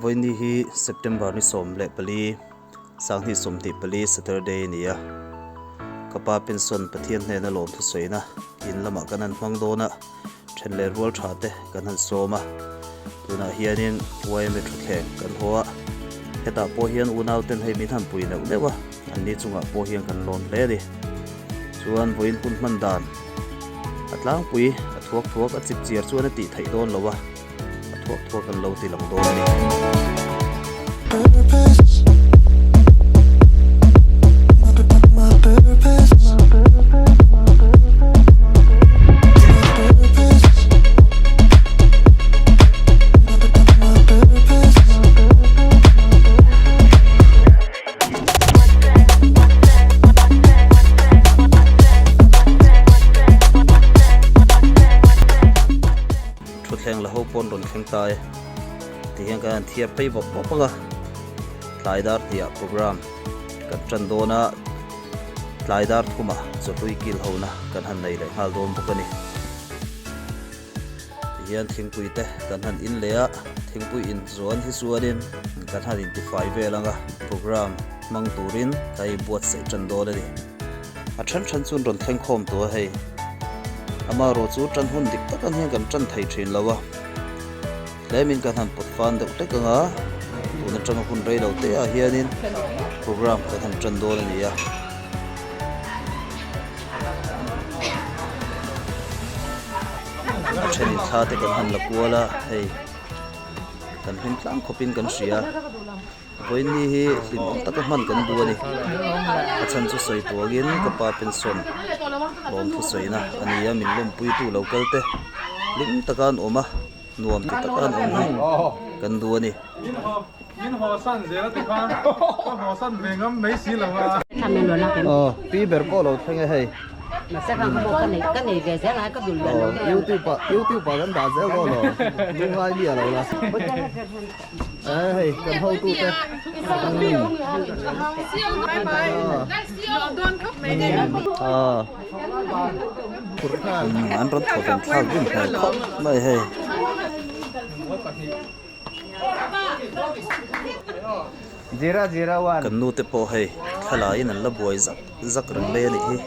Vawiini hi September ni 14, Sanghnih 24 Saturday a ni a. Ka pa pension Pathian hnena lawm thusawiina in lamah kan han hmang dawn a, then leh rual tha te kan han sawm a. Tunah hianin yma thutthleng kan haw a, hetah pawh hian unau ten hei min han pui neuh neuh a, anni chungah pawh hian kan lawm hle a ni. Chuan vawiin hun hman dan a tlangpui a thuak thuak a chip chiar chuan a tih theih dawn lo a, a thuak thuak an lo ti lang dawn a ni. Thutthleng la ho pawn rawn thleng ta e. Tihian kan han thiar phei bawp bawp ang a. Tlai dar hniah program kan tan dawn a, tlai dar thuma chawhlui kil hona kan han nei leh nghal dawn bawk a ni. Tihian thingpui te kan han in leh a, thingpui in zuan hi chuanin kan han intifai vel ang a, program hmang turin ka i buatsaih tan dawn a ni. A then then chuan rawn thleng khawm tawh a hei. Amaherawh chu tan hun dik tak ang hian kan tan thei thin lo a, tlemin kan han pawt fan deuh hlek ang a, tun atanga hun rei lo te ah hianin program kan han tan dawn a ni a. A thenin thla te kan han la kual a, hei kan hlim tlang khawpin kan hria. Vawiinni hi hlimawm taka hman kan duh a ni. A chhan chu sawi tuangin ka pa pension lawm thusawina a ni a, min lawmpuitu lo kal te hlim taka an awm a, nuam ti taka an awm hi kan duh a ni. Pi ber pawh lo thleng e hei. Youtube ah youtube ah kan dah zel dawn lo lungngai mi a lo la. Hei kan hotu te an rawn thaw ven thlak rin hmel khawp mai hei. Kan nu te pawh hei thlalaiin an la buai zak zak reng mai a nih hi.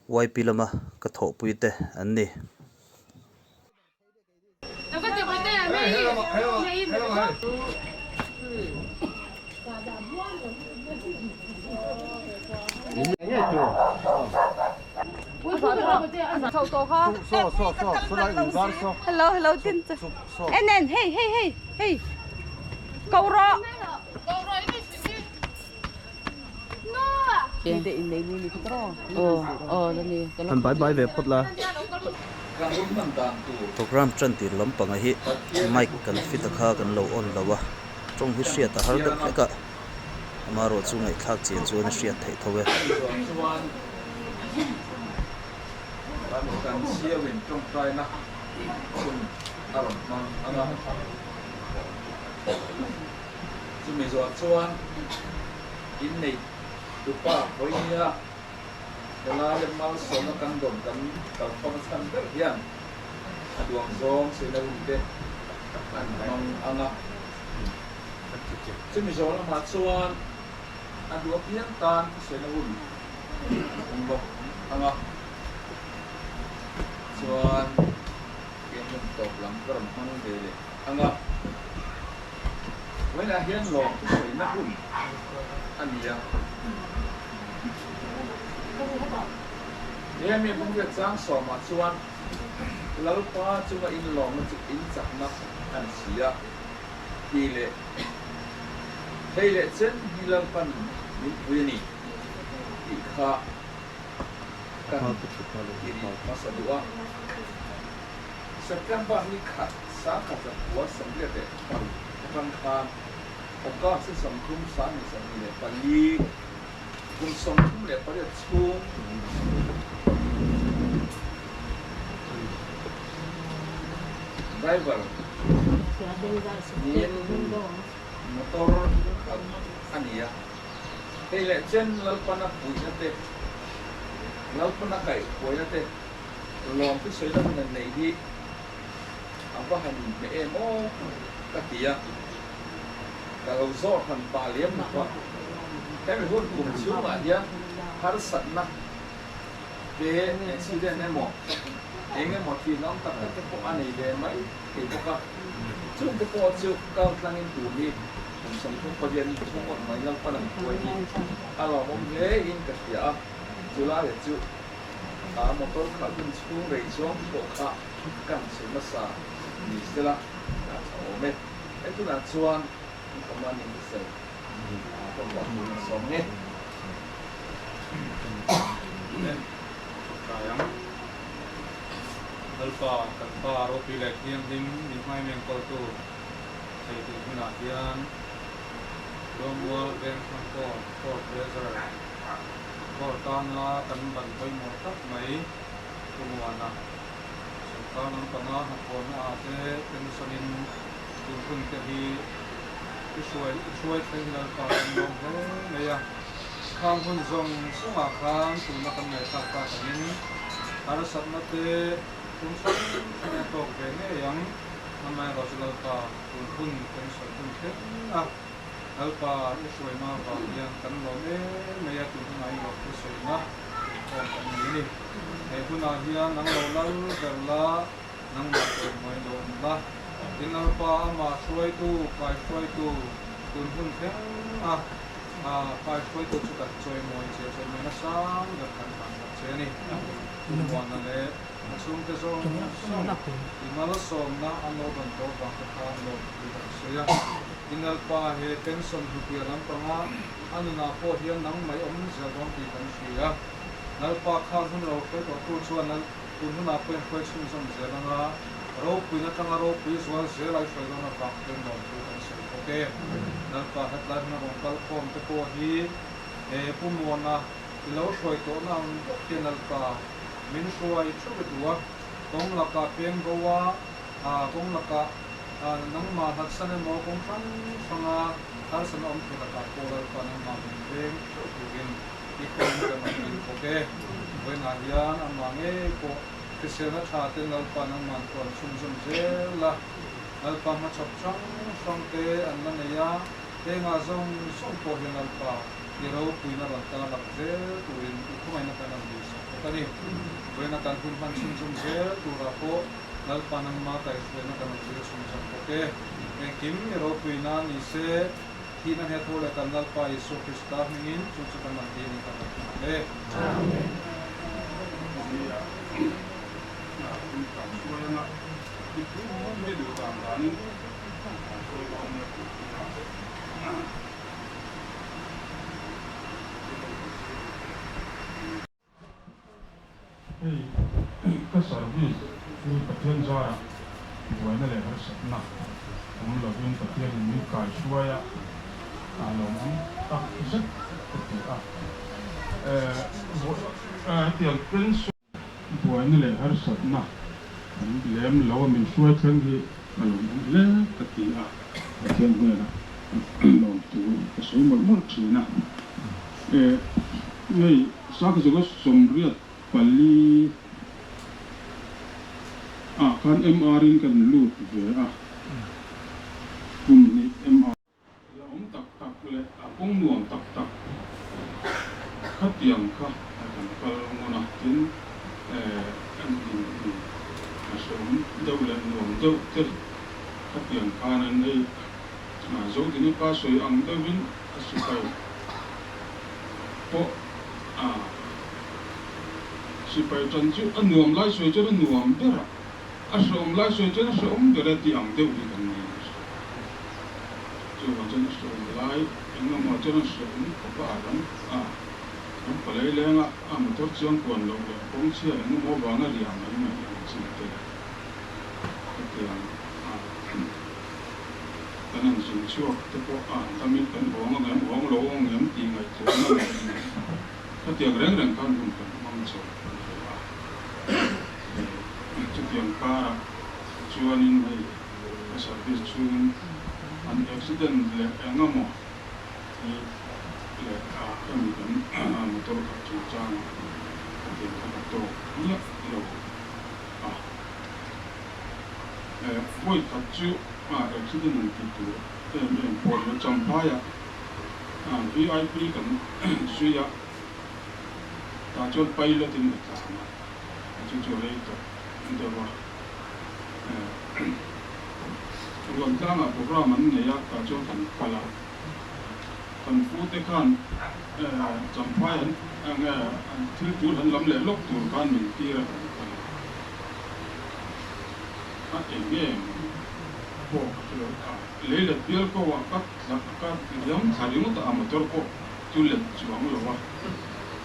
YP lama ka thawhpui te an ni. Hello hello tin en en hey hey hey hey câu ro Han bai bai ve phawt la. Program tan tir lampanga hi mic kan fit a kha kan lo on lo a, tawng hi hriat a har deuh hlek a. Amaherawh chu ngaihthlak chian chuan a hriat theih tho e. Chumi zawh chuan inneih tupa vawinia helai leh malsawmna kan dawn kan kalkhawm a chhan ber hian a duang zawng sehna hun te an hmang ang a. Chumi zawh lamah chuan a duh apiang tan thusawina hun a awm bawk ang a. Chuan keimah tawp lam ka rawn hmang ve leh ang a. Vawiinah hian lawm thusawiina hun a ni a. Nehemia hmangriat chang sawmah chuan Lalpa chunga inlawmna chu inchakna a ni si a tih leh thei leh chen hi Lalpan min pui a ni tih kha kan iri hmasa duh a. September ni khat sangkhat zakua sawmriat leh paruk atang khan August ni 30 2024 kum 38 chhung driver niin motor khalh a ni a, hei leh chen Lalpana puihna te. Lalpan a kaih huaina te lawmte sawina hun an neih hi a va han inhmeh em aw ka ti a, ka lo zawh hran pah liam lo va. Hemi hun kum chhungah hian harsatna te, accident emaw eng emaw thil hlauhawm tak tak te pawh a nei ve mai thei bawk a, chungte pawh chu kal tlangin tur hi kum 30 chhung awt mai Lalpan an hruai hi a lawmawm hle in ka hria a, chulai chu a motor khalh hun chhung rei zawng pawh kha kan chhe hmasa ni sela a tha awm e. He tunah chuan kan commanding officer tawngkah tur a sawm nge. Amen. Tlai ang. Lalpa kan Pa ropui leh thianghlim min hmaimeng kawltu thei tih hmunah hian Luangmual Vengthlang Court, Court Treasurer, Court tana kan ban pawimawh tak mai Pu Muana Sawrkar lampanga hnathawhna ah te pension-in tun hun te hi i hruai i hruai thleng hi Lalpa kan lawm hle mai a. Khang hun zawng zawngah khan tuna kan ngaihthlak tak angin harsatna te tum hrang hrang a tawk ve ngei ang. Amaherawhchu Lalpa tun hun pension hun thleng a Lalpa i hruaina avang hian kan lawm em mai a, tun hunah i lawmthu sawina inkhawm kan nei a ni. He hunah hian nang lo lal ber la, nangmah chawimawi lo awm la. Tin Lalpa amah hruaitu, kai hruaitu, tun hun thleng a kai hruaitu chu kan chawimawi che, chawimawi nasang ber kan hlan tak che a ni. Pummuana leh a chhungte zawng zawng i malsawmna an lo dawn tawh vang te khan lawmthu kan sawi a. Tin Lalpa he pension hnupuia lampanga a nunah pawh hian nang mai awm zel dawn tih kan hria. Lalpa khan hun lo hruai tawhtu chuan Lal tun hunah pawhin hruai chhunzawm zel anga ropuina atanga ropui zual zel a i hruai dawn avang chuan lawmthu kan sawi bawk e. Lalpa hetlai huna rawn kal khawm te pawh hi he Pu Muana i lo hruai tawhna ang bawk hian Lalpa min hruai theuh i duh a, kawng lakah peng bo a, kawng lakah nangmah hlatsan emaw kawng hrang hranga harsatna awm thei lakah pawh Lalpa nangmah min veng theuh turin I kawng kan rawn dil bawk e. Vawiinah hian amah ngei pawh hriselna tha te Lalpa nangman tuan chhunzawm zel a, Lalpa hmachhawp hrang hrang te an la nei a, hengah zawng zawng pawh hian Lalpa i ropuina rawn tarlang zel turin i khawngaihna kan rawn dilsak bawk a ni. Vawiina kan hun hman chhunzawm zel turah pawh Lalpa nangma kaihhruaina kan rawn dil chhunzawm bawk e. Engkim i ropuina ni se. Thihna he tho leh kan Lalpa Isua Krista hmingin chu chu kan rawn dil in kan rawn hmu ang e. Amen. Hei ka service hi Pathian zarah buaina leh harsatna awm lovin Pathianin min kai hruai a, a lawmawm tak zet ka ti a. Hetiang pension buaina leh harsatna awm lem lo a min hruai thleng hi a lawmawm hle ka ti a, Pathian hnenah lawmtu ka sawi mawlh mawlh thin a. Hei Sakzuka 84 ah khan MR in kan lut ve a, kum hnih MR. La awm tak tak leh a kawng nuam tak tak khatiang kha kan kal ngawn a, tin en in a hrehawm deuh leh nuam deuh te khatiang khan an hei Zodini pa sawi ang deuhin a sipai pawh a sipai tan chu a nuam lai sawi chuan a nuam ber a, a hrehawm lai sawi chuan a hrehawm ber e tih ang deuh hi kan ni a hria. Chuvang chuan a hrehawm lai eng emaw chuan a hrehawm khawp a a ram a ram palei lenga a motor chiang kuan loh leh kawng chhia eng emaw vanga riah mai mai ang chi te hetiang a. Kan han zin chhuak te pawh a han tam in kan hawng ang em, hawng lo ang em tih ngaihtuahna leh khatiang reng reng khan hun kan hmang chho ve a. Chutiang karah chuanin hei ka service chhungin an accident leh eng emaw hi leh a hemi kan motor khalh chungchangah. Khatiang kha ka tawk miah lo a. Vawi khat chu accident an tih tur em em pawh ni Champhaiah VIP kan zui a, tah chuan pilot in ka tlan a, chu chu rei tawh deuh a. Ruantlangah program an nei a, tah chuan kan kal a. Kan pute khan Champhai an nge an thil tul han lam leh lawk tur khan min tir a kan kal a. A eng nge pawh ka hre lo a, lei let bial ko ah ka tla ka liam thla ringawt a motor pawh chu let chuang lo a.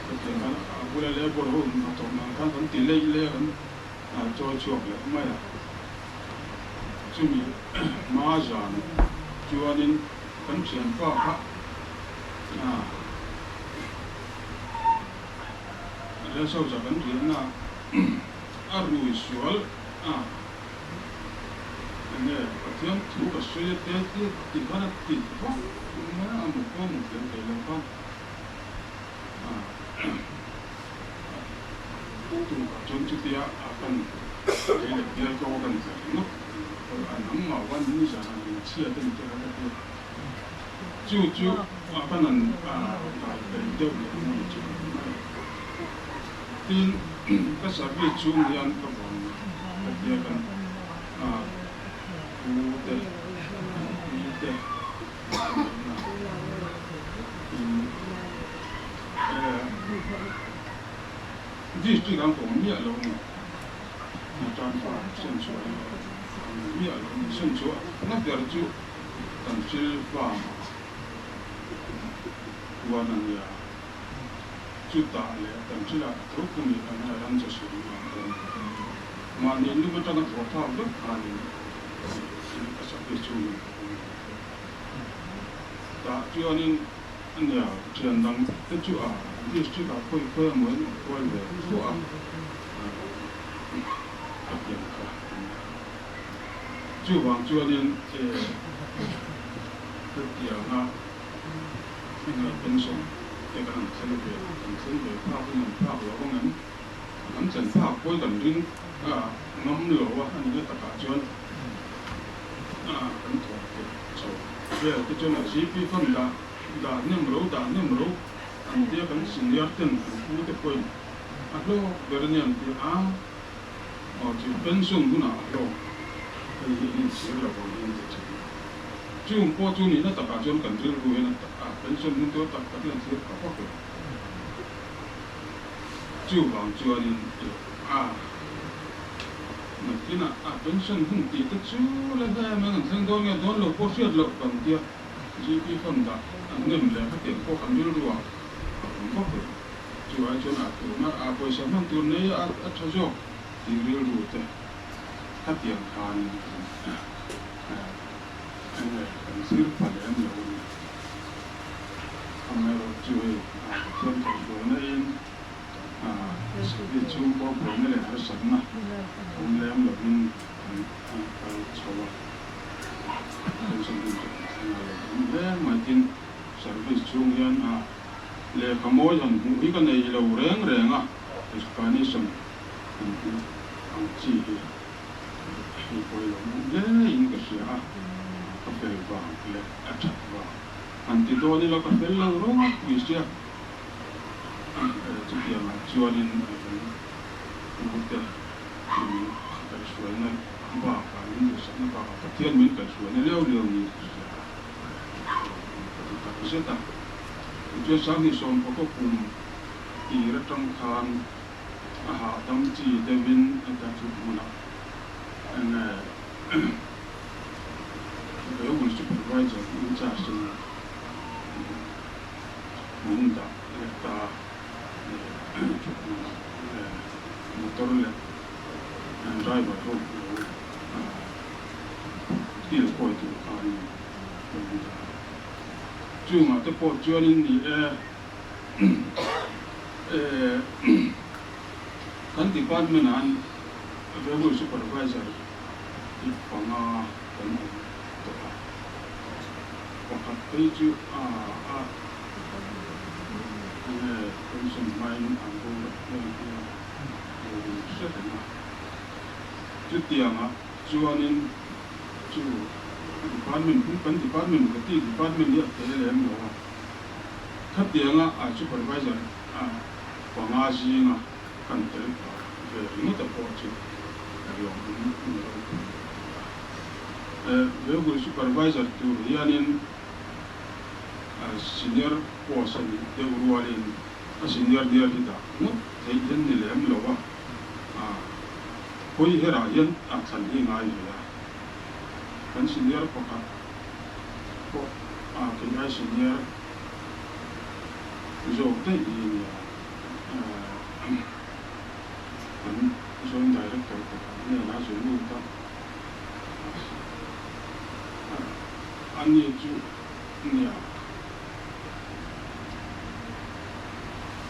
Hetiang khan a bula labour ho in hnathawk nan khan kan ti leih leh a kan chawi chhuak leh mai a. Chumi hma zan chuanin kan thianpa kha Resort-a kan riahna a rui sual a, enge Pathian thu ka sawi a te ti ti khan a ti vak mai a, a mu pawh a mu fel thei lo kha. Tukah chuan chutia a kan lei leh bial ko a kan tla ringawt a nangmah wan nizan a min chhiat a ni te kha ka ti a. Chu chu a kan an dai peih deuh leh ang chu a ni mai. Tin, ka service chhung hian ka vawn ka tia kan pu te, pi te District an kawng miah lo ni. Transfer senchhuah hi an miah lo ni. Senchhuah na ber chu kan thil farm ah huan a nia. Chutah leh kan thilah tho khumi an ram che siam an awm. Mahni lung atanga thawh phak vek khanin ka service chhungin ka awm lo. Tah chuanin a nia thian dang te chu a district ah khawi khawi emaw in awm kual ve thluah a, ka pian kha a nia. Chuvang chuanin hetianga enge pension te kan han thleng ve, kan thleng ve phak in an phak lo ang em? Kan thlen phak pawi kan ring ngam lo a, a nihna takah chuan kan thawk theih chho vel te chuan a GP fund dah dah hnem ro dah hnem ro an tia kan senior ten kan pu te pawhin a hlawk ber a nia an ti a, aw chu pension hunah a hlawk hei hi an inchhir lo ang hi an ti thin. Chung pawh chu nihna takah chuan kan rilru hian a pension hun tur tak tak hi an thlir pha vak lo. Chuvang chuanin a nakinah a pension hun tih te chu la hle mai an thleng dawn nge dawn lo pawh hriat loh kan tia GP fund ah an nem leh khatiang pawh kan rilru ah a awm vak lo. Chu ai chuan a tuna a pawisa hman tur nei a a tha zawk tih rilru te khatiang khanin kan enge kan zir pha lem lo a ni. Amaherawhchu hei Pathian kaihhruaina in Sihpui chhungkaw buaina leh harsatna awm lem lovin kan kal chho a, pension hun chu kan thleng a lo awm hle mai. Tin, service chhung hian lehkha mawi han hmuh hi ka nei lo reng reng a, explanation han hmuh ang chi hi hei pawi lo awm hle in ka hria a, ka fel vang leh a that vang han ti dawn ila ka fel lo rawk pui sia. Chutiangah chuanin kan pute min kaihhruaina bakah, min duhsakna bakah Pathian min kaihhruaina liau liau niin ka hria a, ka ti tak zet a. Tichuan Sanghnih sawmpakaw kum tir atang khan a hahdam chi deuhin heta chu hmunah enge Vehicle Supervisor in charge in Hmun dah leh ta motor leh driver ho lo deal kawi tur khanin lo dah a. Chungah te pawh chuanin ni e kan department ah Railway supervisor hi panga kan awm tawh a. Pakhat phei chu a a enge pension hmain an boral hial hial. Chutianga chuanin chu department pum kan department ka ti department hi a te lem lo a. Khatianga a supervisor panga zinga kan tel pha ve ringawt a pawh chu lawmawm a ni ropui a. Vehicle supervisor tur hianin senior post a nih deuh rualin a senior dial hi dah ngawt theih hian ni lem lo a, hawi herah hian a thlan hi ngai ve a. Kan senior pakhat pawh a kei ai senior zawk daih hi a nia. Kan joint director pakhat hnenah a zui lut a, ani chu nia.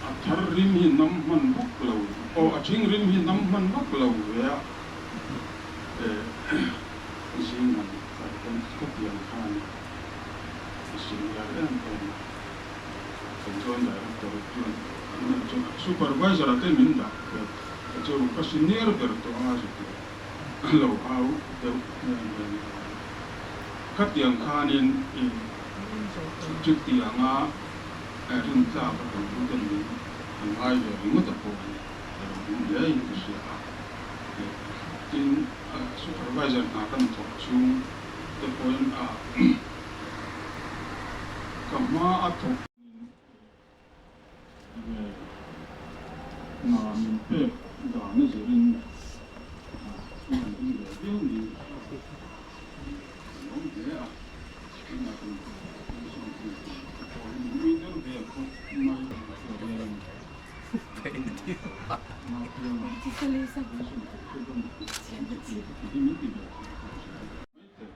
A thar rim hi nam hman vak lo, aw a thing rim hi nam hman vak lo ve a, zing han kar pawn khawpiang khan a senior em em a, kan joint director chuan chuan supervisor a te min dah ve chu ka senior ber tawh a zuk leh a lo au deuh nghe nghe a. Khatiang khanin i chutianga rintlak a kan tuten min an ngai ve ringawt a pawh hi a lo awm hle in ka hria a. Tin, supervisor hna kan thawk chhung te pawhin a ka hma a thawk Enge hna min pek dan a zirin i han ring ve viau niin ka hria a, ka lawm hle a, tunah kan pension hun te pawh hi min ui der vel khawp mai hianin naupianga pension thawk te dawn ti hi min ti ve thei ka hria maithei.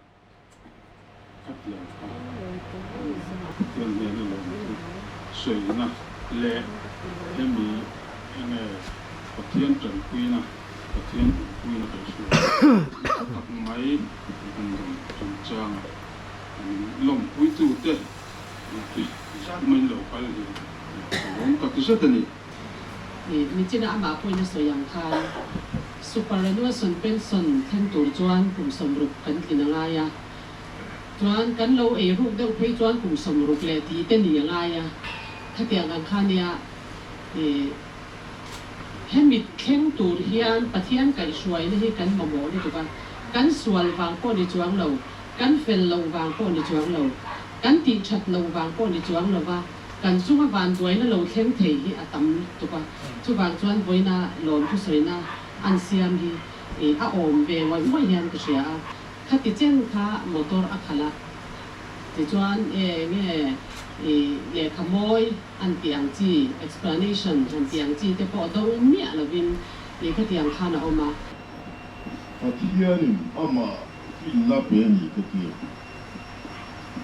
Khatiang kha Pathian hnena lawmthu sawina leh hemi enge Pathian tanpuina, Pathian awmpuina kan hria tha tak mai kan rawn chungchanga min lawmpuitute zat mai lo kal hi ka lawm tak zet a ni. Nichina amah pawhin a sawi ang khan Superannuation pension thleng tur chuan kum 60 kan tlin a ngai a, chuan kan lo ei ruk deuh phei chuan kum 60 leh tih te ni a ngai a, khatiang ang kha nia i hemi thleng tur hian Pathian kaihhruaina hi kan mamawh lutuk a, kan sual vang pawh ni chuang lo, kan fel loh vang pawh ni chuang lo, kan tih that loh vang pawh ni chuang lo va. Kan chunga vanduaina lo thleng thei hi a tam lutuk a, chuvang chuan vawiina lawm thusawina an siam hi a awm ve ngawih ngawih hian ka hria a, khati chen kha motor a khalh a, tichuan eng nge i lehkha mawi an tih ang chi, explanation han tih ang chi te pawh dawng miah lovin i khatiang khan a awm a. Pathianin amah finna pe a ni ka ti a.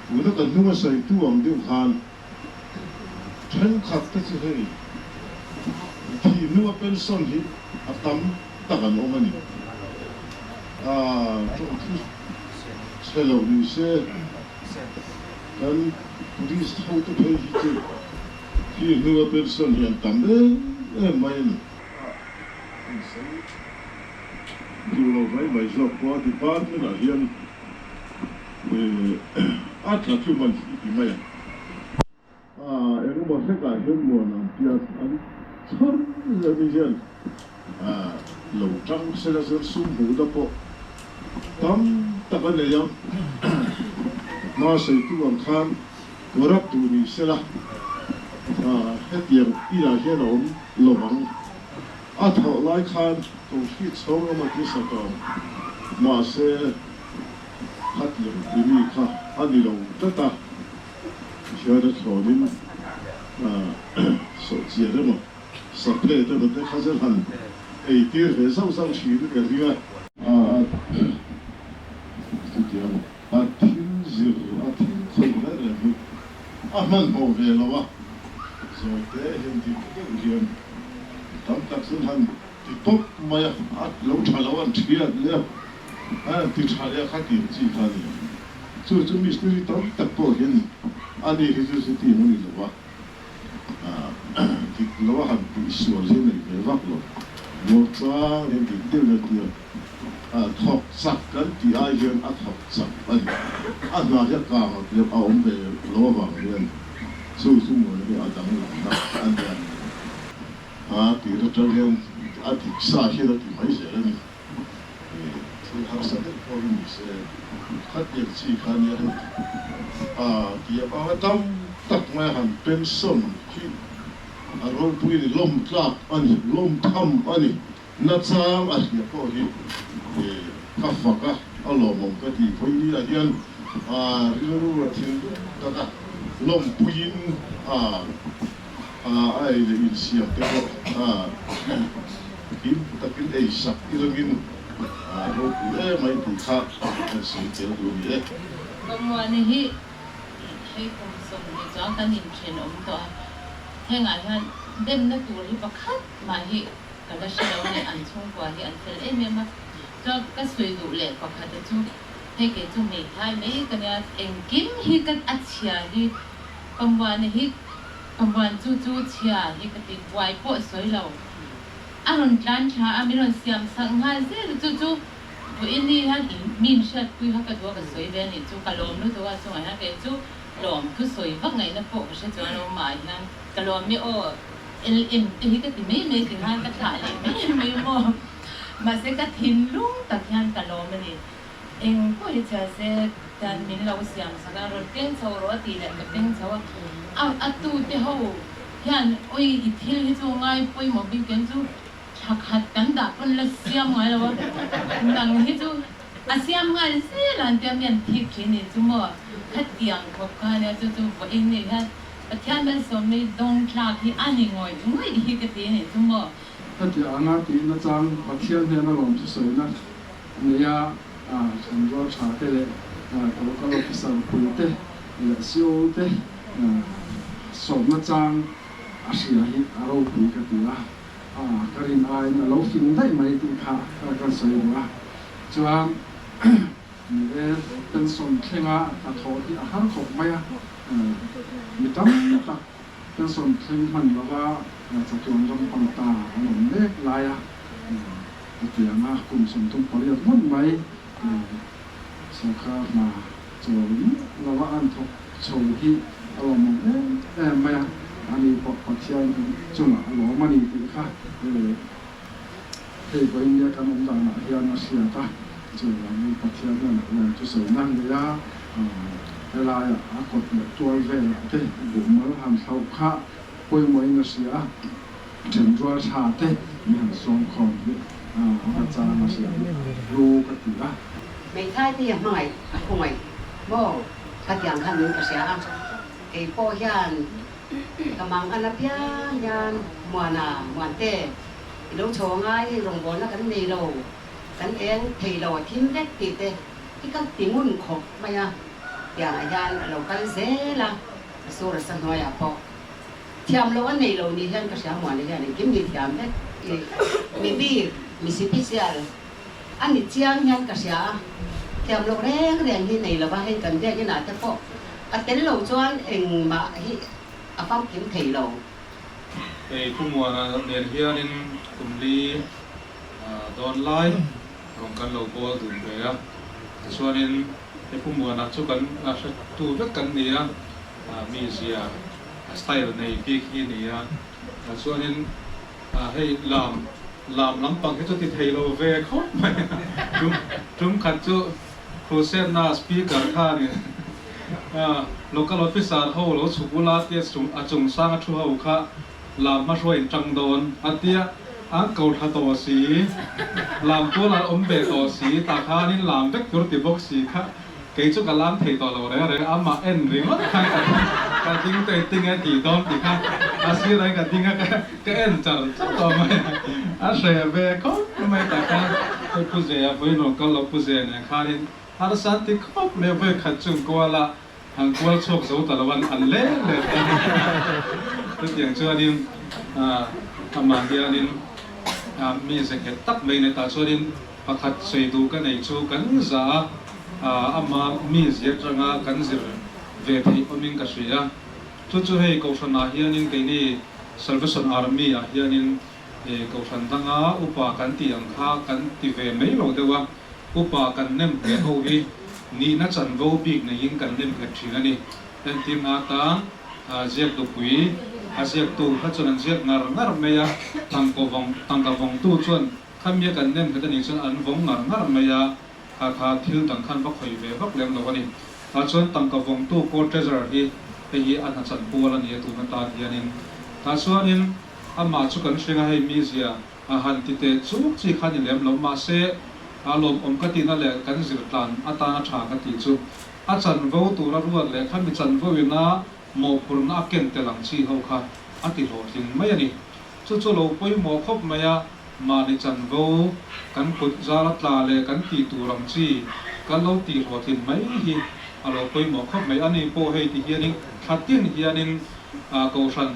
Tuna kan hnunga sawitu ang deuh khan thenkhat te chu hei thih hnunga pension hi a tam tak an awm a ni. Tawngthu chhe lo ni se kan police hote phei hi chu thih hnunga pension hi an tam em em mai a ni. Duh lo mai mai zawk pawh a department ah hian a tla chu man i ti mai a. Engemaw hlekah hian muan ang tia an chhar zel ni hian lo tang sela chuan sum hmuhna pawh tam tak a nei ang. Hma sawitu ang khan corrupt duh ni sela hetiang inah hian a awm lo ang. A thawh lai khan Kohhri chhawng lama ti sak ang. Mahse, khatiang timi kha a ni lo tlat a, thian a thlawnin sawhchiar emaw, saplet emaw te kha zel han ei tir ve zauh zauh thin ka ring a. Chutiang a thil zir, a thil khawih reng reng hi a hmanhmawh ve lo a, zawite hian dik deuh hian tam tak chuan han ti tawp mai a, a lo tha lo an thiat leh a, a ti tha leh a kha tih chi kha a ni. Chu chu mistiri tam tak pawh hian a ni hi chu chuti ang a ni lo va, dik lo a han tihsual hi a nei ve vak lo, muangchang hian dik deuh hian a ti a. Thawk chak kan tih ai hian a thawk chak a ni. A hna hi a kang a tlem a awm ve lo avang hian chu chu mawi hi a danglamna a nia. A tir atang hian a dik sa hian a ti mai zel a ni. Thil harsa deuh pawh hi ni se khatiang chi kha nia hei a ti avanga tam tak mai a han pension khi a ropui ni lawm tlak a ni, lawm tham a ni. Nachang a hria pawh hi ka fak a, a lawmawm ka ti. Vawinia hian rilru a thil tak a, lawmpuiin a ei leh insiam te pawh him takin ei sak ilangin ropui em mai tih kha kan sawi tel duh a ni e. Pamuana hi hei kum 20 chuan kan inthenawm tawh a, hengah hian demna tur hi pakhat mah hi Ka la hre lo a ni, an chhungkua hi an fel em em a, chuan ka sawi duh leh pakhata chu hei kei chu hmeithai mai ka nia, engkim hi ka a chhia hi Pamuana hi Pamuan chu chu chhia hi ka ti buai pawh sawi lo, a rawn tlan thla a min rawn siam sak nghal zel a, chu chu vawiin ni hian min hriatpui kha ka duh a ka sawi ve a nih chu, ka lawm lutuk a chungah hian kei chu lawm thusawi vak ngaihna pawh ka hre chuan lo mah hian ka lawm i aw. LM te hi ka ti mai mai ti khan ka thlah leh mai mai maw. Mahse ka thinlung tak hian ka lawm a ni. Eng pawh hi chhia se tan min lo siam sak a, rawn keng chho rawh a tih leh ka keng chho a. A a tu te ho hian awi i thil hi chu ngai pawimawh bik ken chu thla khat kan dah pawn la siam ngai lo a, nang hi chu a siam nghal zel a an tia mi an thik thin ni chu maw. Khatiang khawp kha ania chu chu vawiin ni hian Pathian malsawmna hi dawng tlak hi a ni ngawih ngawih hi ka ti a nih chu maw? Heti anga tihna chang Pathian hnena lawm thusawina neia thenrual tha te leh local officer pui te leh CO te sawmna chang a hria hi a ropui ka ti a, ka rin aiin a lo fing daih mai tih kha kan sawi duh a, chuan Ni e, pension thlenga hnathawh hi a har khawp mai a, mi tam tak pension thleng hman lova chatuan ram pan ta an awm mek lai a, hetianga kum 38 ngawt mai sawrkar hna chawl lova an thawk chho hi a lawmawm em em mai a, ani pawh Pathian chungah a lawm a ni tih kha Hei vawiin nia kan awm danah hian a hriat a, chuvangin Pathian hian a lawm chu sawi nan nei a, helaiah a kawt leh tual velah te buhmal han thlauh kha pawimawhin a hria a, thenrual tha te mi han sawmkhawm hi a chang a hria hi hlu ka ti a. Hmeithai te hi a hmangaih a khawngaih maw khatiang khan min ka hria a, kei pawh hian ka mang an apiang hian Muana Muante I lo chho angai hei rawngbawlna kan nei lo, kan eng thei lo a thim vek tih te hi ka ti ngun khawp mai a, tiangah hian a lo kal zel a, a sur a sa hnuaiah pawh thiam loh a nei lo ni hian ka hria muan hian engkim hi thiam vek i mi bik mi sipisial a ni chiang hian ka hria a, thiam loh reng reng hi nei lova hei kan biak inah te pawh a tel lo chuan engmah hi a famkim thei lo. Hei Pu Muana nen hianin kum li dawn lai rawn kan lo bawl dun ve a, tichuanin hei Pu Muana chu kan hretu vek kan ni a, mizia style nei bik hi a ni a, chuanin hei lam lam lampang hi chu ti thei lo ve khawp mai a, tum khat chu Crusade na speaker khanin local officer ho lo chhuk ula tia a chung sang a thu ho kha lam hmahruai in tang dawn a tia an ko thla tawh si, lam tual an awm ve tawh si tah khanin lam vek tur ti bawk si kha kei chu ka lam thei tawh lo reng reng amah en ringawt khan ka ding te tinge tih dawn ti kha a sirah in ka ding a ka en char char tawh mai a hreh ve khawp mai tah khan hei Pu Zea vawiin rawn kal lo Pu Zea nen khanin harsa an ti khawp mai vawi khat chung kual a han kual chhuak zo ta lo an an let let a chutiang chuanin amah hianin mi ze nghet tak mai nei tah chuanin pakhat sawi duh ka nei chu kan za a ama mi zia atanga kan zir ve theih awmin ka hria. Chu chu hei Kohhran ah hianin keini Salvation Army ah hianin Kohhran danga upa kan tih ang kha kan ti ve mai lo deuh a. Upa kan nem ngheh ho hi nihna chanvo bik neiin kan nem nghet thin a ni. Entirna atan ziak dupui a ziaktu kha chuan an ziak ngar ngar mai a, tangkaw vawng tangka vawngtu chuan khamia kan nem nghet a nih chuan an vawng ngar ngar mai a, kha kha thil dang khan va khawih ve vak lem lo a ni. Tah chuan tangka vawngtu Court Treasurer hi hei hi a hna chan pual a ni a tun atan hianin. Tah chuanin amah chu kan hring a hei mizia A han ti teh chuk chi kha ni lem lo, mahse a lawmawm ka tihna leh kan zirtlan atana tha ka tih chu a chanvo tura ruat leh khami chanvo ina mawhphurhna a ken tel ang chi ho kha a ti hlawhtling mai a ni. Chu chu lo pawimawh khawp mai a, mahni chanvo kan kut zara tla leh kan tih tur ang chi kan lo tih hlawhtlin mai hi a lo pawimawh khawp mai. Ani pawh hei ti hianin thla tin hianin Kohhran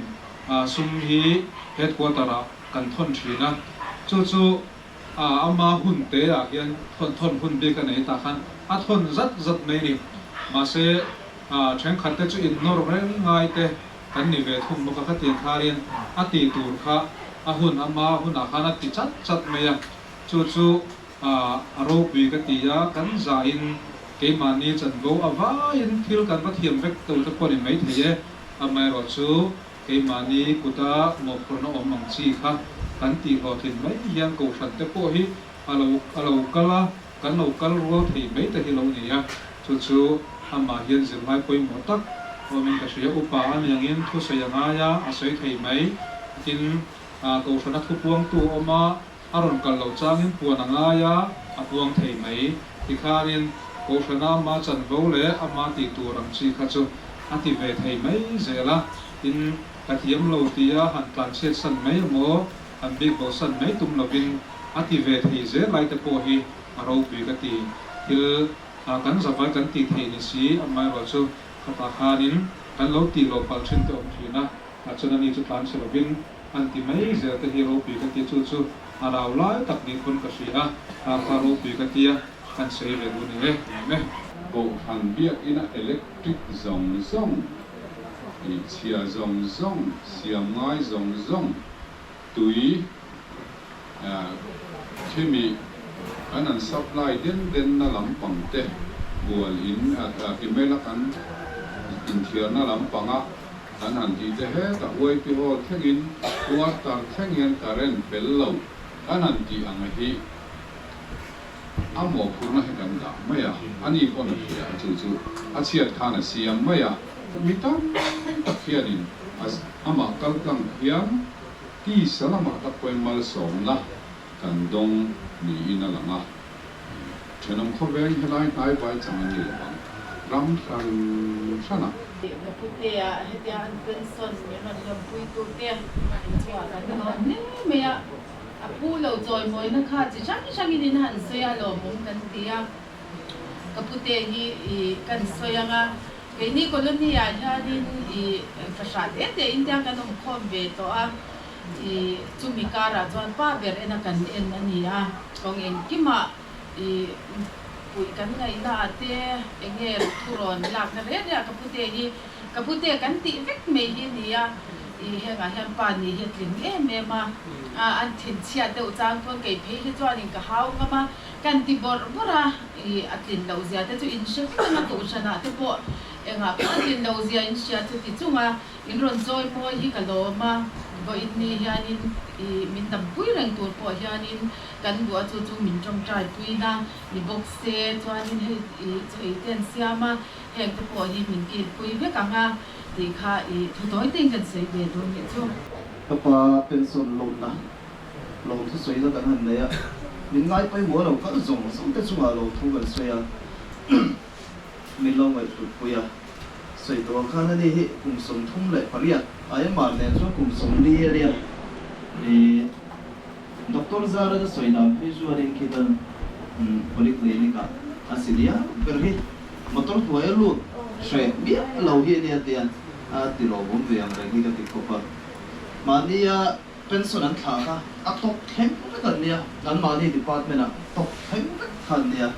sum hi headquarter ah kan thawn thin a, chu chu ama hun te ah hian thawn thawn hun bik a nei tah khan a thawn zat zat mai a ni. Mahse thenkhat te chu innawr reng ngai te kan ni ve thung bawk a, khatiang kharin a tih tur kha a hun ama hunah khan a ti chat chat mai a, chu chu a ropui ka ti a, kan zahin keimahni chanvo a vaiin thil kan va thiam vek to te pawh ni maithei e, amaherawhchu Keimahni kuta mawhphurhna awm ang chi kha kan tih hlawhtlin mai hian Kohhran te pawh hi a lo a lo kal a, kan lo kal rual thei mai te hi lo ni a, chu chu amah hian zirlai pawimawh tak awmin ka hria. Upa a ni angin thusawi a ngai a, a sawi thei mai. Tin, Kohhrana thupuangtu awm a, a rawn kal loh changin puan a ngai a, a puang thei mai. Tikhanin Kohhrana ama chanvo leh ama tih tur ang chi kha chu a ti ve thei mai zel a. Tin, ka thiam lo tia han tlanchhiat san mai emaw, han bik bo san mai tum lovin a ti ve thei zel lai te pawh hi a ropui ka ti. Thil kan zavai kan tih theih ni si, amaherawhchu khatah khanin kan lo tih loh palh thin te awm thin a. Tah chuan ani chu tlan chhe lovin an ti mai zel te hi ropui ka ti, chu chu a rau lai tak ni pawn ka hria a, kha kha ropui ka tia kan sawi ve duh ni e, nuam e. Kohhran biakina electric zawng zawng, ih chhia zawng zawng, siam ngai zawng zawng, tui, khimi kan an supply den den na lampang te bual in email a kan inthiarna lampanga Kan han tih te hetah YP Hall thlengin quarter thleng hian current fel lo kan han tih ang hi a mawhphurhna hi kan dah mai a, ani pawn a hria a chu chu a chhiat khan a siam mai a. Mi tam tak hianin amah kal tlang hian tisa lamah tak pawhin malsawmna kan dawng niin a lang a. Thenawm khawveng helai hnai vai chang an ni lo ang, ram hran hran a. Ka putea hetia an pension min rawn lawmpui tu te chhuah kan lawm hle mai a, a pu lo chawimawina kha chi hrang hrangin in han sawi a lawmawm kan ti a, ka pute hi i kan sawi ang a, keini colony ah hianin i fahrah te te in tia kan awmkhawm ve tawh a. I chumi karah chuan pa ber ena kan en a ni a, kawng engkimah i puih kan ngaihna ah te enge thurawn lakna reng reng ah ka pute hi ka pute kan tih vek mai hi a ni a, i hengah hian pa ni hi a tling em em a, an thinchhiat deuh chang chuan kei phei hi chuanin ka hau ngam a, kan ti bawrh bawrh a, i a tlin loh zia te chu in hre vek ang a, kohhranah te pawh engah pawh a tlin loh zia in hria chu ti chung a. In rawn chawi mawi hi ka lawm a, vawiin ni hianin i min dampui reng tur pawh hianin kan duh a, chu chu min tawngtai puina ni bawk se, chuanin hei i chaw ei te an siam a, heng te pawh hi min kilpui vek ang a tih kha i thu tawi tein kan sawi ve dawn nih chu. Ka pa pension loan-na lawmthu sawina kan han nei a, min ngai pawimawh lo kal zawng zawng te chungah lawmthu kan sawi a, min lo ngaihhlut pui a. Sawi tawh ang khan ani hi kum 38 Ayamar nen chuan kum 40 a nia. Ih Doctor Zaran a sawi dan phei chuanin khitan polyclinic ah a si liam ber hi motor hnuai a lut hreh miah lo hi ania tia a ti lawmawm ve ang reng hi ka ti khawp a. Mahnia pension an thlah kha a tawp thleng vek an nia, anmahni department ah tawp thleng vek kha an nia.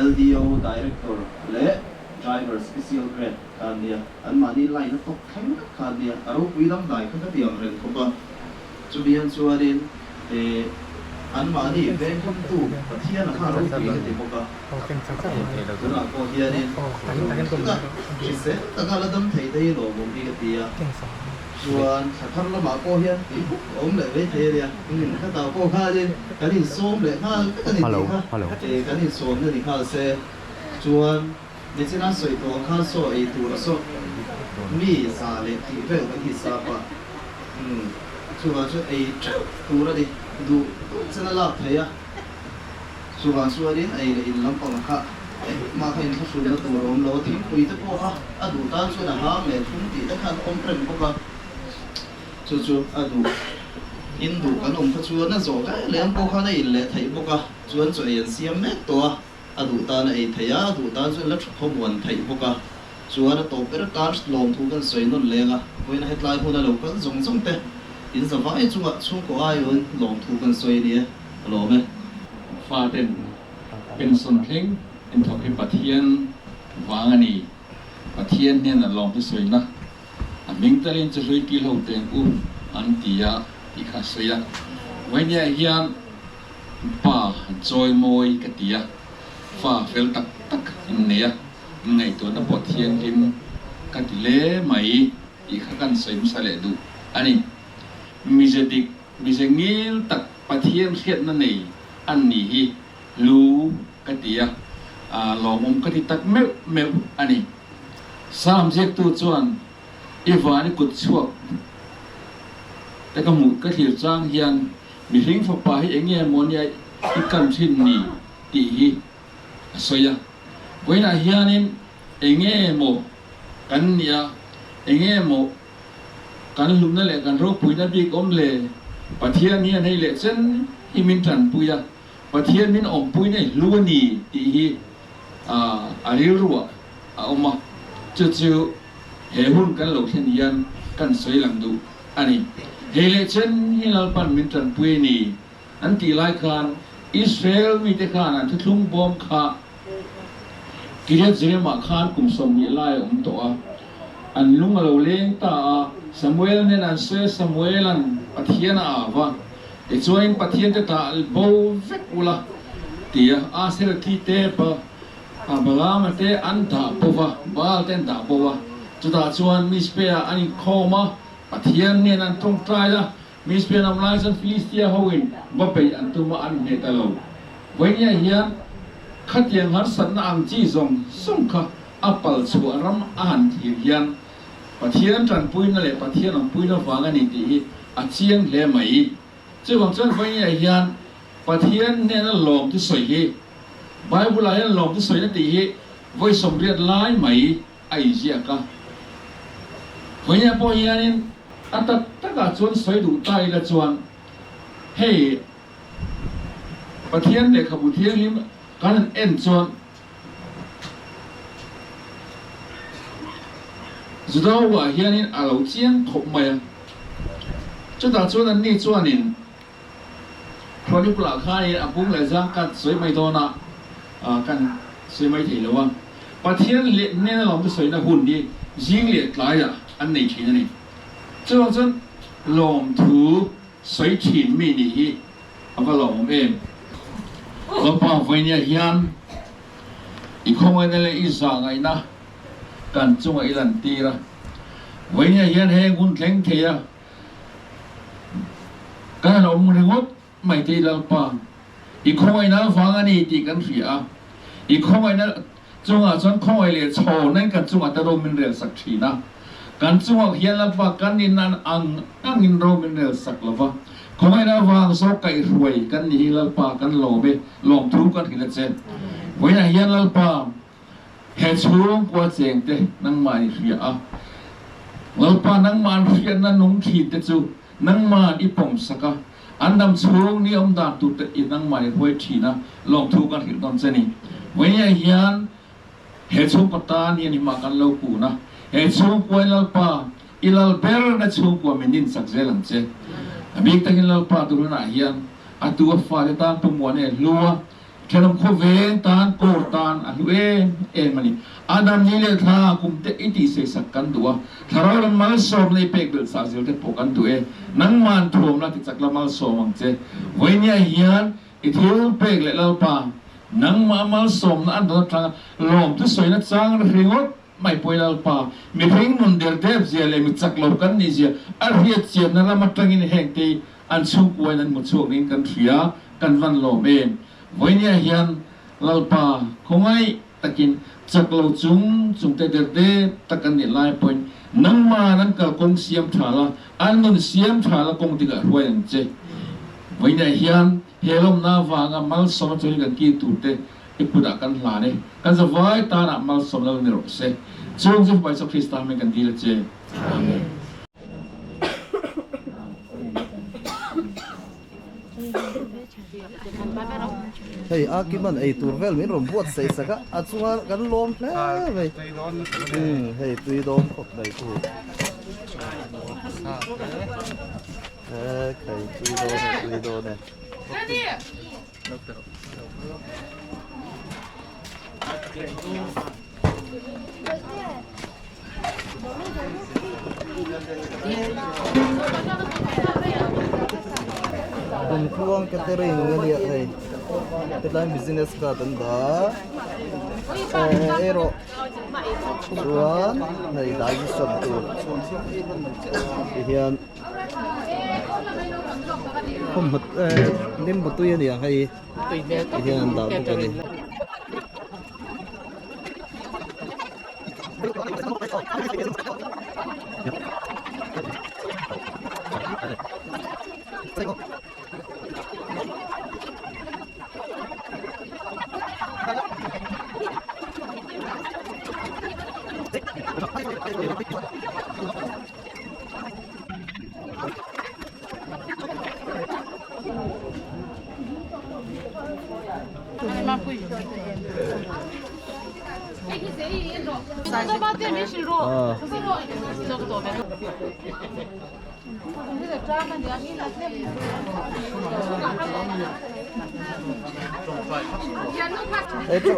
LDO Director leh Driver special grade kha an nia, anmahni line a tawp thleng vek kha an nia, a ropui dangdai kha ka ti ang reng khawp a. Chumi hian chuanin eh. Anmahni venghlumtu Pathian a kha ropui ka ti bawk a. Tunah pawh hianin tuna hrisel taka la dam thei te hi lawmawm hi ka ti a. Chuan thla thar lamah pawh hian tui buk a awm leh mai thei a nia. Khatah pawh khanin kan insawm leh nghal vek a ni tih kha kan insawmna ni nghal se. Chuan nichina sawi tawh ang khan saw ei tur a saw mi za leh tih vel kan hisap a. Chuvang chuan ei teuh tur a ni. Duh duh chen a lak thei a. Chuvang chuanin ei leh in lampang kha engmah kha inthlahrunna tur a awm lo a, thingpui te pawh kha a duh tan chuan a hang leh thlum tih te khan a awm reng bawk a. Chu chu a duh in duh kan awm kha chuan a zawh leh leh ang pawh khan a in leh theih bawk a. Chuan chaw ei an siam mek tawh a, a duh tan a ei theih a, a duh tan chuan la tha khawmuan theih bawk a. Chuan a tawp ber tan lawmthu kan sawi nawn leng a, vawiin hetlai huna lo kal zawng zawng te in zavai chungah chhungkaw aiawin lawmthu kan sawi a ni e, a lawm e. Faten pension thleng inthawk hi Pathian vang a ni. Pathian hnenah lawmthu sawina a hming talin chu hlui kil ho teng u an ti a tih kha a sawi a. Vawinia hian pa an chawi mawi ka ti a, fa fel tak tak an nei a. Ngaihtuahna pawh thianghlim ka ti hle mai tih kha kan sawi hmasa leh duh a ni. Mize dik, mize ngil tak Pathian hriatna nei an ni hi lu ka ti a, lawmawm ka ti tak meuh meuh a ni. Sam ziaktu chuan i van i kut chhuak te ka hmuh ka thlir chang hian mihring fapa hi eng nge maw nia i kan thin ni tih hi a sawi a, vawiinah hianin eng nge maw kan nih a, eng nge maw kan hlumna leh kan ropuina bik awm le, Pathian hian hei leh chen hi min tanpui a, Pathian min awmpuina i hlu a ni tih hi a rilruah a awm a, chu chu he hun kan lo thlen hian kan sawi lang duh a ni. Hei leh chen hi Lalpan min tanpui a ni. An tih lai khan Israel mite khan an thuthlung bawm kha Kiriath Jearim-ah khan kum 20 lai a awm tawh a. An lung a lo leng ta a, Samuel nen an sawi a, Samuel-a'n Pathian a au va, Tichuanin Pathian te dah bo vek ula, ti a, Asera thi te, Balaama te an dah bo va, Baal te an dah bo va. Chutah chuan Mizpeh-ah an inkhawm a, Pathian nen an tawngtai a, Mizpe lam lai chuan Filistia hoin va beih an tum a, an hneh ta lo. Vawinia hian khatiang harsatna ang chi zawng zawng kha a pal chhuah ram a han thlir hian Pathian tanpuina leh Pathian awmpuina vang a ni tih hi a chiang hle mai. Chuvang chuan vawinia hian Pathian hnena lawm thusawi hi Bible-ah hian lawm thusawina tih hi vawi 80 lai mai a inziak a. Vawinia pawh hianin a tak takah chuan sawi duh ta ila chuan hei Pathian lehkhabu thianghlim kan han en chuan Juda-ah hianin a lo chiang khawp mai a. Chutah chuan anni chuanin Chronicle-ah khanin a bung leh zang kan sawi mai dawn a, kan sawi mai thei lo a. Pathian leh hnena lawmte sawina hun hi zing leh tlaiah an nei thin a ni. Chuvang chuan lawmthu sawi thin mi nih hi a va lawmawm em. Lalpa vawinia hian i khawngaihna leh i zahngaihna kan chungah i lantir a. Vawinia hian heng hun thleng thei a kan han awm ringawt mai te i Lalpa, i khawngaihna avang a ni tih kan hria a, i khawngaihna chungah chuan khawngaih leh chhawna in kan chungah te ro min rel sak thin a, kan chungah hian Lalpa kan in an ang ang in ro min rel sak lo va, khawngaihna avang zawk kaihhruai kan ni hi Lalpa kan lawm e, lawmthu kan hrilh a che. Vawiinah hian Lalpa He chhungkua chengte nangmah i hria a, Lalpa nangmah an hriatna nung thinte chu nangmah i pawmsak a, an dam chhung ni awm dan turte i nangmah i hruai thin a, lawmthu kan hrilh dawn che ni. Vawiin hian he chhungkaw tan hian i hmah kan lo kun a, he chhungkuain Lalpa i lal berna chhungkua min ninsak zel ang che. A bik takin Lalpa tur hunah hian a tu a fate tan pumuan e hlu a. Thenawm khawveng tan kawr tan a hlu em em a ni. Adam ni leh thla kum te i tihseisak kan duh a, thlarau lam malsawmna i pek belh chah zel te pawh kan duh e. Nangman thuamna tichak la malsawm ang che. Vawinia hian i thil pek leh Lalpa, nangmah malsawmna an dawn atanga lawmthu sawina chang ringawt mai pawi Lalpa, mihring nun der dep zia leh mi chak lo kan nih zia a hriat chianna lam atangin heng te an chhungkuain an hmu chhuak niin kan hria, kan van lawm em. Vawinia hian Lalpa khawngaih takin chak lo chung chung te der dep tak an nih lai pawhin nangman an kalkawng siam tha la, an nun siam tha la kawng dikah hruai ang che. Vawinia hian he lawmna avanga malsawmna chu hi kan kir tur te i kutah kan hlan e. Kan zavai tanah malsawmna lo ni rawh se. Chung chu Fapa Isua Krista hming kan dil a che. Amen. Hei a kiman ei tur vel min rawn buat saih sak a, a chunga kan lawm hle mai. Hei tui dawn khawp mai chu. Hei tui dawn e, tui dawn e. Kumtluang catering a nia hei hetlai business card an dah a erawh chuan hei digestion tur tihian limbu tui a ni ang hei tihian an dah bawk a ni. Ê chỗ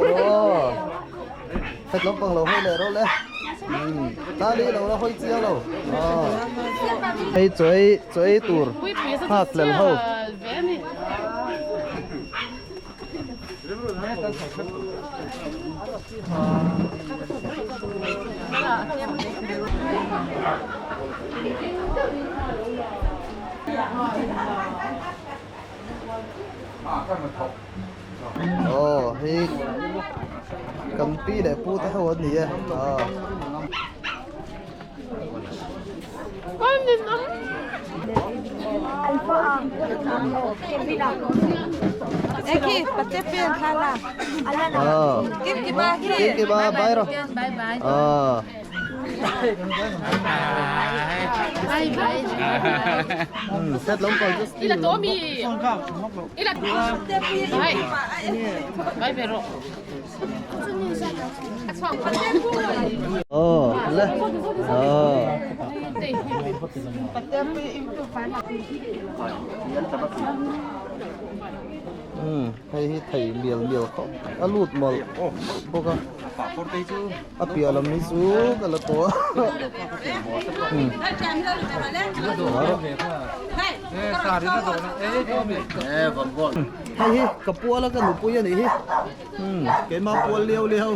Thật lắm bằng lẩu hơi lẹ đâu lẹ. Ta đi lẩu nó hơi chiao đâu. Hei chuai chuai tur hak lel ho. Aw hei kan pi leh pu te ho an ni e aw. Kim kima bye ro. Aw. Set lắm còn just Ila to mi. Ila. Bye. Bye vero. Ờ, le. Ờ. Hei hi thei mial mial khawp a lut mawlh bawk a a piah lam hi chu ka la tawh a hei hi ka pual a ka nupui a nih hi keimah pual liau liau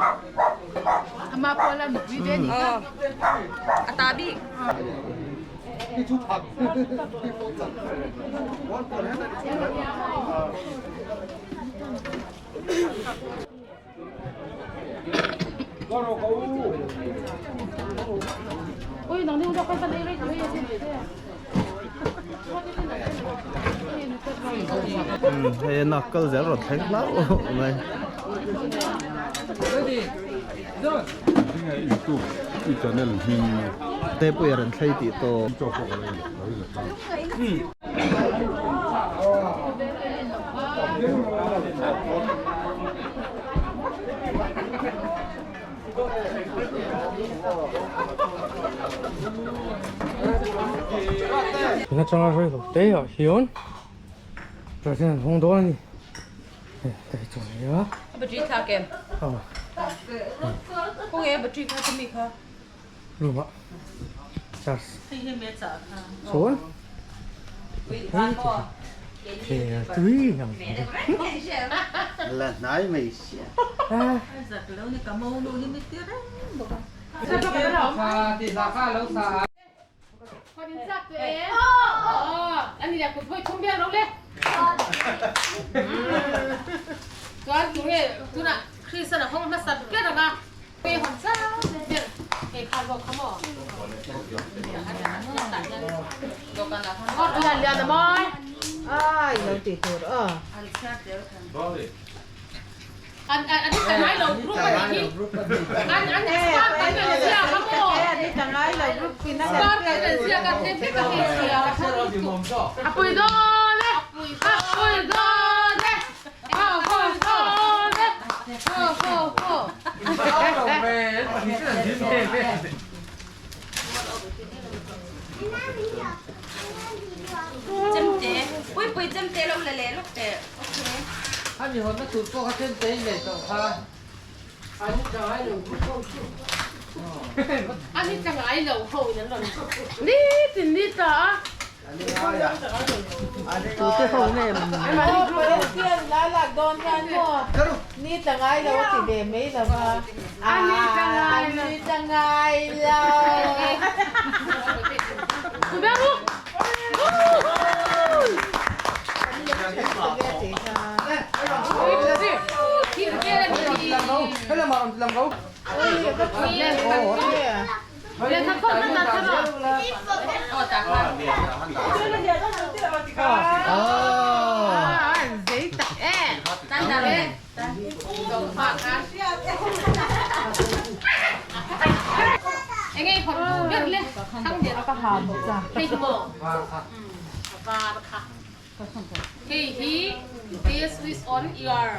Hei a kal zel rawn thleng hlauh mai. YouTube i channel hming te pawh i rawn thlei tih tawh. Tuna changa rei lo te ah hian President hawng dawn a ni. Hei chu a nia. A battery thlak em? Aw. Khawnge a battery kha chumi kha? Room ah charge. Hei hi me chah kha. Chuan hei tui ngang La hnai mai sia. Zak lo ni ka mo nu hi mi ti reng bawk a. Chemte, Puipui chemte lo la leh lawk teh. Ani hawnna tur pawh kha chemte in nei tawh kha. Ani tangai lo group ho chu. Ani tangai lo ho in an rawn nitin ni ta a. Tute ho nge La lak dawn hian maw ni tangai lo a ti ve mai lo va. Ani tangai lo. Ani tangai lo. Kuberu. Hei hi this is on your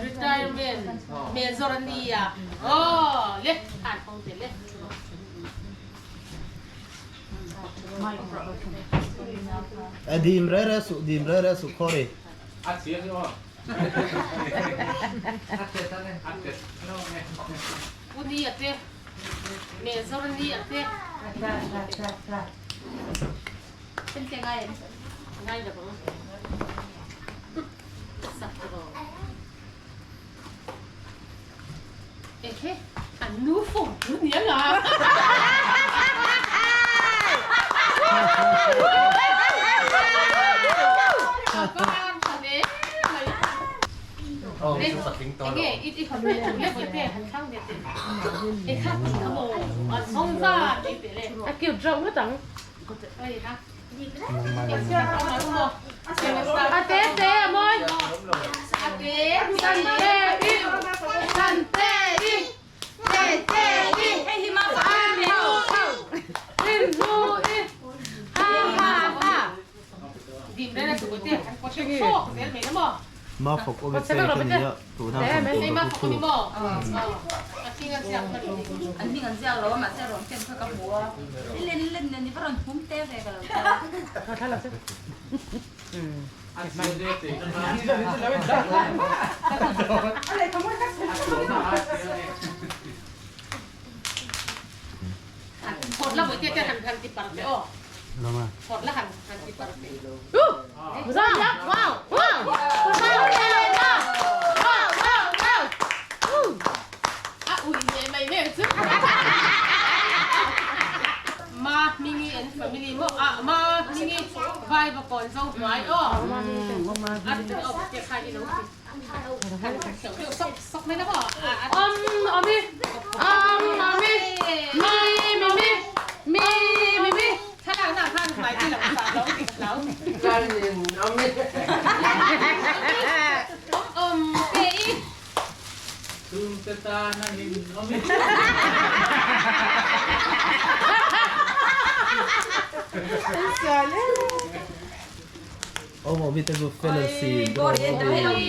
retirement major a nia aw le han hawng te le. Dim re re suh dim re re suh khawri. U ni a te major ni a te. Ngai lo ang. Sak rawh. Ehe, an nu phone chu nia nga. Enge i i hon le le voi te han thlang ve te. E kha ka mo an hong za ti te le. A cute reuh ngawt ang. Oi ha. A te te a mawi. A te san te i san te i te te i Hei hi ma fa an ho ho in hu i ha ha ha. Dim le na tu te han ko che chok zel mai na mo. Ma fawk awm e che ka nia tuna Te phone me tur ma ka fawk thu. ni mo. A thing an ziak na ni. An hming an ziak lo a mahse rawn ken kha ka hmu a. I len len nen i va rawn hum te ve ka lo ti a. Phawt la voi te te han han ti par te aw. Phawt la han han ti par te. Wow wow wow wow wow wow. A ui nge mai nen chu. Ma Hmingi and family maw a Ma Hmingi vai va kawn zo hnuai aw. A ti aw te kha i lo ti. Han kheuh deuh sawk sawk mai na maw. Om omi om omi mi mi mi mi mi mi thlalak na khan hmai ti lang sa lo ti ka hlau. Om om te i. Awm awmi te chu fel an si bawr awmi.